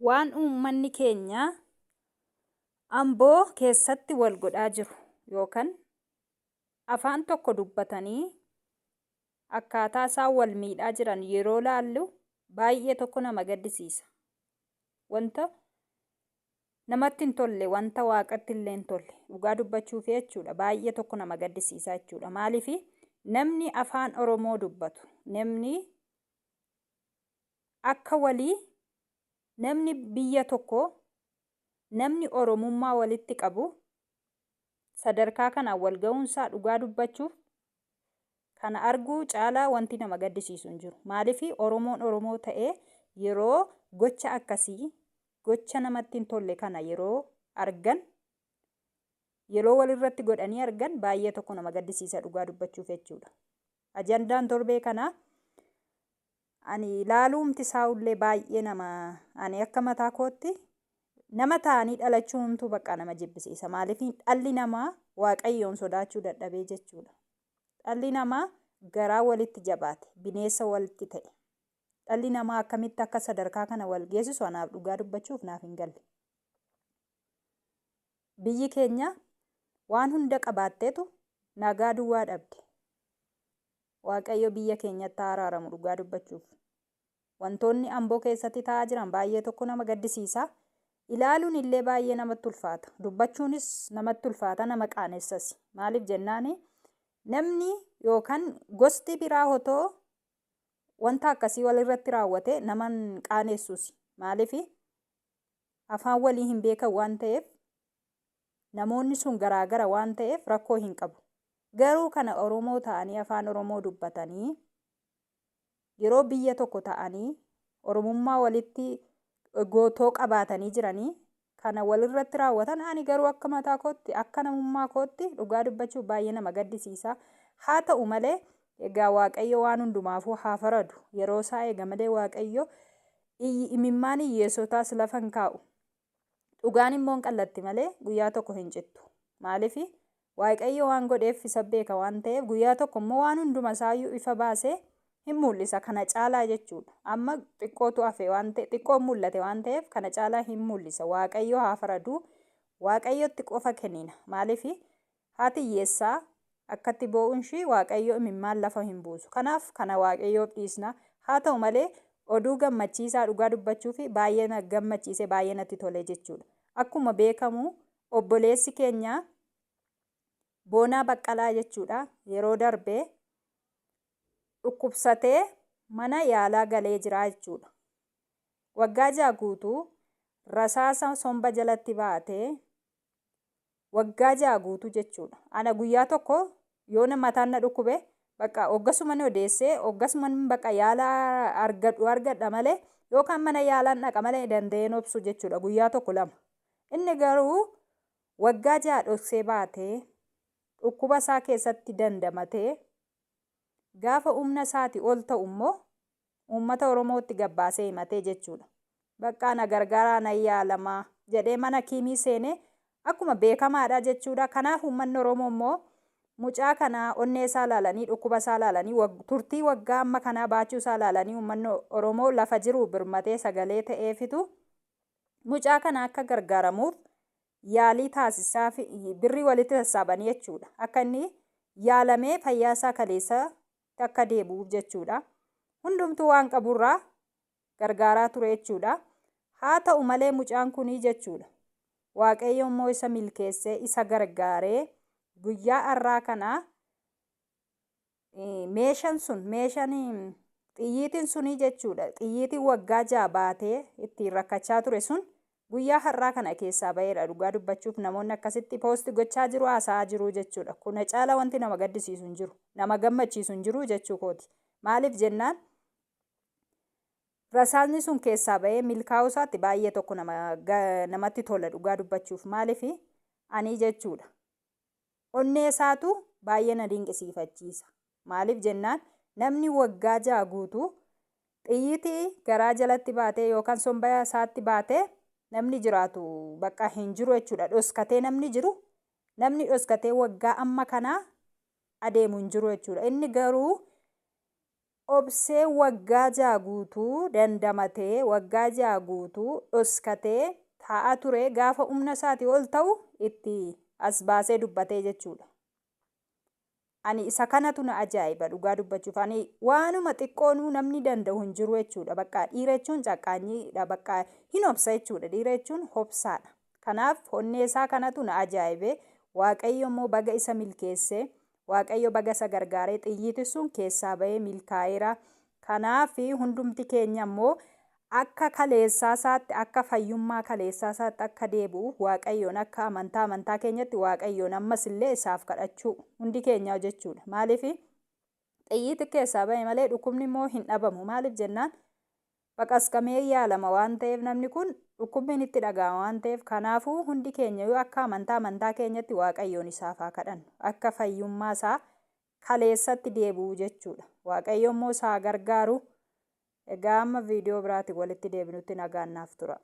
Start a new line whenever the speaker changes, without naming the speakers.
Waan uummanni keenya Amboo keessatti wal godhaa jiru yookan afaan tokko dubbatanii akkaataa isaan wal miidhaa jiran yeroo laallu baay'ee tokko nama gaddisiisa. Wanta namatti hin tolle wanta waaqatti illee hin tolle dhugaa dubbachuuf jechuudha baay'ee tokko nama gaddisiisa jechuudha. Maaliif namni afaan Oromoo dubbatu namni akka walii namni biyya tokkoo namni Oromummaa walitti qabu sadarkaa kanaan wal ga'uunsaa dhugaa dubbachuuf kana arguu caalaa wanti nama gaddisiisu hin jiru. Maaliif Oromoon Oromoo ta'ee yeroo gocha akkasii gocha namatti hin tolle kana yeroo argan yeroo walirratti godhanii argan baay'ee tokko nama gaddisiisa dhugaa dubbachuuf jechuudha. Ajandaan torbee kanaa ani ilaaluumti isaa'ullee baay'ee nama ani akka mataa kootti nama ta'anii dhalachuuntuu bakka nama jibbisiisa. Maaliif dhalli namaa Waaqayyoon sodaachuu dadhabee jechuudha. Dhalli namaa garaa walitti jabaate bineessa walitti ta'e. Dhalli namaa akkamitti akka sadarkaa kana wal geessisu anaaf dhugaa dubbachuuf naaf hin galle. Biyyi keenya waan hunda qabaatteetu nagaa duwwaa dhabde. Waaqayyo biyya keenyatti haa araaramu dhugaa dubbachuuf. Wantoonni Amboo keessatti ta'aa jiran baay'ee tokko nama gaddisiisa. Ilaaluun illee baay'ee namatti ulfaata. Dubbachuunis namatti ulfaata nama qaanessas. Maaliif jennaani namni yookaan gosti biraa otoo wanta akkasii walirratti raawwate nama hin qaanessus. Maaliif afaan walii hin beekan waan ta'eef namoonni sun garaagara waan ta'eef rakkoo hin qabu. Garuu kana Oromoo ta'anii afaan Oromoo dubbatanii yeroo biyya tokko ta'anii Oromummaa walitti gootoo qabaatanii jiranii kana walirratti raawwatan ani garuu akka mataa kootti akka namummaa kootti dhugaa dubbachuuf baay'ee nama gaddisiisa. Haa ta'u malee egaa Waaqayyo waan hundumaafuu haa faradu. Yeroo isaa eega malee Waaqayyo imimmaan hiyyeessotaas lafa hin kaa'u. Dhugaan immoo hin qallatti malee guyyaa tokko hin cittu. Maaliif Waaqayyo waan godheef isa beeka waan ta'eef guyyaa tokko immoo waan hunduma isaayyuu ifa baasee hin mul'isa kana caalaa jechuudha. Amma xiqqootu hafe waan ta'e xiqqoon mul'ate waan ta'eef kana caalaa hin mul'isa. Waaqayyo haa faraduu. Waaqayyotti qofa kennina. Maaliif haati hiyyeessaa akkatti boo'uun ishii Waaqayyo imimmaan lafa hin buusu. Kanaaf kana Waaqayyoof dhiisna. Haa ta'u malee oduu gammachiisaa dhugaa dubbachuu fi baay'ee na gammachiise baay'ee natti tole jechuudha. Akkuma beekamu obboleessi keenya Boonaa Baqqalaa jechuudha yeroo darbe dhukkubsatee mana yaalaa galee jira jechuudha. Waggaa 6 guutuu rasaasa somba jalatti baatee waggaa 6 guutuu jechuudha. Ana guyyaa tokko yoo mataan na dhukkube bakka hoggasuma odeessee hoggasuma bakka yaala argadhu argadha malee yookaan mana yaalaan dhaqa malee danda'een obsu jechuudha guyyaa tokko lama. Inni garuu waggaa 6 dhoksee baatee dhukkuba isaa keessatti dandamatee gaafa humna isaatii ol ta'u immoo uummata Oromootti gabbaasee himatee jechuudha. Baqqaa na gargaaraa nan yaalamaa jedhee mana kiimii seenee akkuma beekamaadha jechuudha. Kanaaf uummanni Oromoo immoo mucaa kana onnee isaa ilaalanii dhukkuba isaa ilaalanii turtii waggaa amma kanaa baachuu isaa ilaalanii uummanni Oromoo lafa jiru birmatee sagalee ta'eefitu mucaa kana akka gargaaramuuf yaalii taasisaa birrii walitti sassaabanii jechuudha. Akka inni yaalamee fayyaa isaa kaleessatti akka deebi'uuf jechuudha. Hundumtuu waan qaburraa gargaaraa ture jechuudha. Haa ta'u malee mucaan kunii jechuudha. Waaqayyo immoo isa milkeessee isa gargaaree guyyaa har'aa kana meeshaan sun meeshaan xiyyiitiin sunii jechuudha. Xiyyiitiin waggaa 6 baatee ittiin rakkachaa ture sun guyyaa har'aa kana keessaa ba'eera. Dhugaa dubbachuuf namoonni akkasitti poosti gochaa jiru haasa'aa jiru jechuudha. Kuna caala wanti nama gaddisiisu hin jiru. Nama gammachiisu hin jiru jechuu kooti. Maaliif jennaan rasaasni sun keessaa ba'ee milkaa'uu isaatti baay'ee tokko nama namatti tola dhugaa dubbachuuf. Maaliif ani jechuudha. Onnee isaatu baay'ee na dinqisiifachiisa. Maaliif jennaan namni waggaa 6 guutuu xiyyiitii garaa jalatti baatee yookaan somba isaatti baatee namni jiraatu bakka hin jiru jechuudha. Dhoskatee namni jiru namni dhoskatee waggaa amma kanaa adeemu hin jiru jechuudha. Inni garuu Obsee waggaa 6 guutuu dandamatee, waggaa 6 guutuu dhoskatee taa'aa ture gaafa humna isaatii ol ta'u itti as baasee dubbatee jechuudha. Ani isa kanatu na ajaa'iba dhugaa dubbachuuf. Ani waanuma xiqqoonuu namni danda'u hin jiru jechuudha. Bakka dhiira jechuun caqqaanyiidha. Bakka hin obsa jechuudha. Dhiira jechuun hobsaadha. Kanaaf onnee isaa kanatu na ajaa'ibe. Waaqayyo immoo baga isa milkeesse. Waaqayyo baga isa gargaaree xiyyiiti sun keessaa ba'ee milkaa'eera. Kanaaf hundumti keenya immoo akka kaleessaa isaatti akka fayyummaa kaleessaa isaatti akka deebi'uuf Waaqayyoon akka amantaa amantaa keenyatti Waaqayyoon ammas illee isaaf kadhachuu hundi keenyaa jechuudha. Maaliif xiyyiiti keessaa ba'e malee dhukkubni immoo hin dhabamu. Maaliif jennaan baqasqamee yaalama waan ta'eef namni kun dhukkubbiin itti dhaga'ama waan ta'eef kanaafuu hundi keenya yoo akka amantaa amantaa keenyatti Waaqayyoon isaaf haa kadhannu. Akka fayyummaa isaa kaleessatti deebi'u jechuudha. Waaqayyo immoo isaa gargaaru. Egaa amma viidiyoo biraatiin walitti deebinutti nagaan naaf tura.